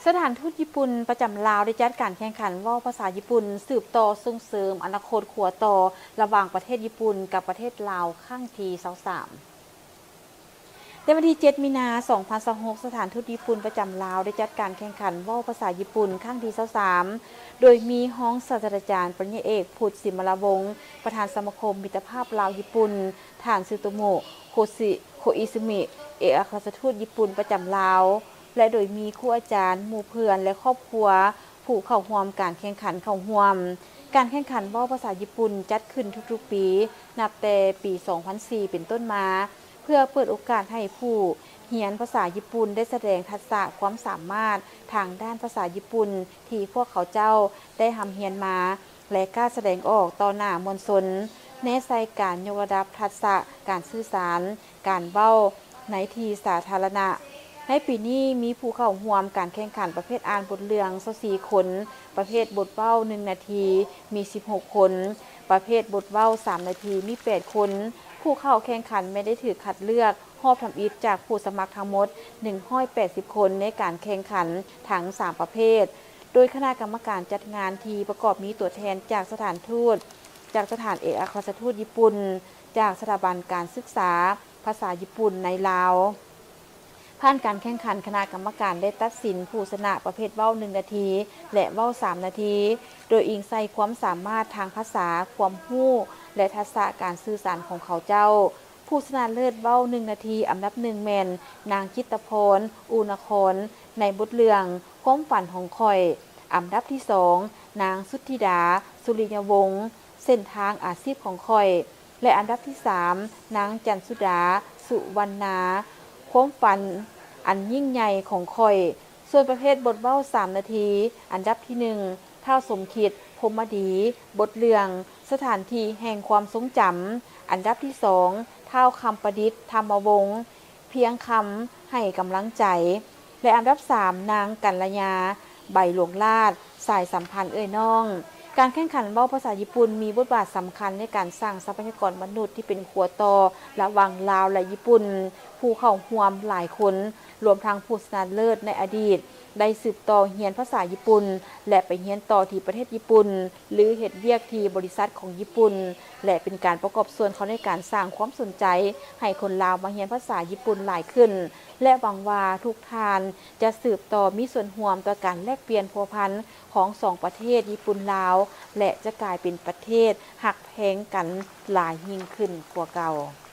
ສະຖານທູດຍີ່ປຸ່ນປະຈຳລາວ ໄດ້ຈັດການແຂ່ງຂັນເວົ້າພາສາຍີ່ປຸ່ນ ສືບຕໍ່ສົ່ງເສີມອະນາຄົດຂົວຕໍ່ ລະຫວ່າງປະເທດຍີ່ປຸ່ນກັບປະເທດລາວ ຄັ້ງທີຊາວສາມ. ໃນວັນທີເຈັດ ມີນາ ສອງພັນຊາວຫົກ ສະຖານທູດຍີ່ປຸ່ນປະຈຳລາວ ໄດ້ຈັດການແຂ່ງຂັນເວົ້າພາສາຍີ່ປຸ່ນ ຄັ້ງທີຊາວສາມ ໂດຍມີຮອງສາດສະດາຈານ ປະລິນຍາເອກ ພຸດ ສິມມະລາວົງ ປະທານສະມາຄົມມິດຕະພາບລາວຍີ່ປຸ່ນ, ທ່ານ ຊຶໂຕໂມະ ໂຄຊິ ໂຄອິຊຶມິ ເອກອັກຄະລັດທູດຍີ່ປຸ່ນປະຈຳລາວ ແລະ ໂດຍມີຄູອາຈານ, ໝູ່ເພື່ອນ ແລະ ຄອບຄົວ ຜູ້ເຂົ້າຮ່ວມການແຂ່ງຂັນເຂົ້າຮ່ວມ. ການແຂ່ງຂັນເວົ້າພາສາຍີ່ປຸ່ນຈັດຂຶ້ນທຸກໆປີ ນັບແຕ່ປີສອງພັນສີ່ເປັນຕົ້ນມາ ເພື່ອເປີດໂອກາດໃຫ້ຜູ້ຮຽນພາສາຍີ່ປຸ່ນໄດ້ສະແດງທັກສະຄວາມສາມາດທາງດ້ານພາສາຍີ່ປຸ່ນທີ່ພວກເຂົາເຈົ້າໄດ້ຮ່ຳຮຽນມາ ແລະ ກ້າສະແດງອອກຕໍ່ໜ້າມວນຊົນ, ແນໃສ່ການຍົກລະດັບທັກສະການສື່ສານ, ການເວົ້າໃນທີ່ສາທາລະນະ. ໃນປີນີ້ມີຜູ້ເຂົ້າຮ່ວມການແຂ່ງຂັນປະເພດອ່ານບົດເລື່ອງຊາວສີ່ຄົນ, ປະເພດບົດເວົ້າໜຶ່ງນາທີມີສິບຫົກຄົນ, ປະເພດບົດເວົ້າສາມນາທີມີແປດຄົນ. ຜູ້ເຂົ້າແຂ່ງຂັນແມ່ນໄດ້ຖືກຄັດເລືອກຮອບທຳອິດຈາກຜູ້ສະໝັກທັງໝົດໜຶ່ງຮ້ອຍແປດສິບຄົນໃນການແຂ່ງຂັນທັງສາມປະເພດ, ໂດຍຄະນະກຳມະການຈັດງານທີ່ປະກອບມີຕົວແທນຈາກສະຖານທູດ, ຈາກສະຖານເອກອັກຄະລັດທູດຍີ່ປຸ່ນ, ຈາກສະຖາບັນການສຶກສາພາສາຍີ່ປຸ່ນໃນລາວ. ຜ່ານການແຂ່ງຂັນ, ຄະນະກຳມະການໄດ້ຕັດສິນຜູ້ຊະນະປະເພດເວົ້າໜຶ່ງນາທີ ແລະ ເວົ້າສາມນາທີ, ໂດຍອີງໃສ່ຄວາມສາມາດທາງພາສາ, ຄວາມຮູ້ ແລະ ທັກສະການສື່ສານຂອງເຂົາເຈົ້າ. ຜູ້ຊະນະເລີດເວົ້າໜຶ່ງນາທີ ອັນດັບໜຶ່ງແມ່ນ ນາງ ຈິດຕະພອນ ອູນະຄອນ ໃນບົດເລື່ອງ ຄວາມຝັນຂອງຂ້ອຍ, ອັນດັບທີສອງ ນາງ ສຸດທິດາ ສຸລິຍະວົງ ເສັ້ນທາງອາຊີບຂອງຂ້ອຍ ແລະ ອັນດັບທີສາມ ນາງ ຈັນສຸດາ ສຸວັນນາ ຄວາມຝັນອັນຍິ່ງໃຫຍ່ຂອງຂ້ອຍ. ສ່ວນປະເພດບົດເວົ້າສາມນາທີ, ອັນດັບທີໜຶ່ງ ທ້າວ ສົມຄິດ ພົມມະດີ ບົດເລື່ອງ ສະຖານທີ່ແຫ່ງຄວາມຊົງຈຳ, ອັນດັບທີສອງ ທ້າວ ຄຳປະດິດ ທຳມະວົງ ພຽງຄຳໃຫ້ກຳລັງໃຈ ແລະ ອັນດັບສາມ ນາງ ກັນລະຍາ ໃບຫຼວງລາດ ສາຍສຳພັນເອື້ອຍນ້ອງ. ການແຂ່ງຂັນເວົ້າພາສາຍີ່ປຸ່ນມີບົດບາດສຳຄັນໃນການສ້າງຊັບພະຍາກອນມະນຸດທີ່ເປັນຂົວຕໍ່ລະຫວ່າງລາວ ແລະ ຍີ່ປຸ່ນ. ຜູ້ເຂົ້າຮ່ວມຫຼາຍຄົນ, ລວມທັງຜູ້ຊະນະເລີດໃນອະດີດ, ໄດ້ສືບຕໍ່ຮຽນພາສາຍີ່ປຸ່ນ ແລະ ໄປຮຽນຕໍ່ທີ່ປະເທດຍີ່ປຸ່ນ ຫຼື ເຮັດວຽກທີ່ບໍລິສັດຂອງຍີ່ປຸ່ນ ແລະ ເປັນການປະກອບສ່ວນເຂົ້າໃນການສ້າງຄວາມສົນໃຈໃຫ້ຄົນລາວມາຮຽນພາສາຍີ່ປຸ່ນຫຼາຍຂຶ້ນ ແລະ ຫວັງວ່າທຸກທ່ານຈະສືບຕໍ່ມີສ່ວນຮ່ວມຕໍ່ການແລກປ່ຽນພົວພັນຂອງສອງປະເທດຍີ່ປຸ່ນ-ລາວ ແລະ ຈະກາຍເປັນປະເທດຮັກແພງກັນຫຼາຍຍິ່ງຂຶ້ນກວ່າເກົ່າ.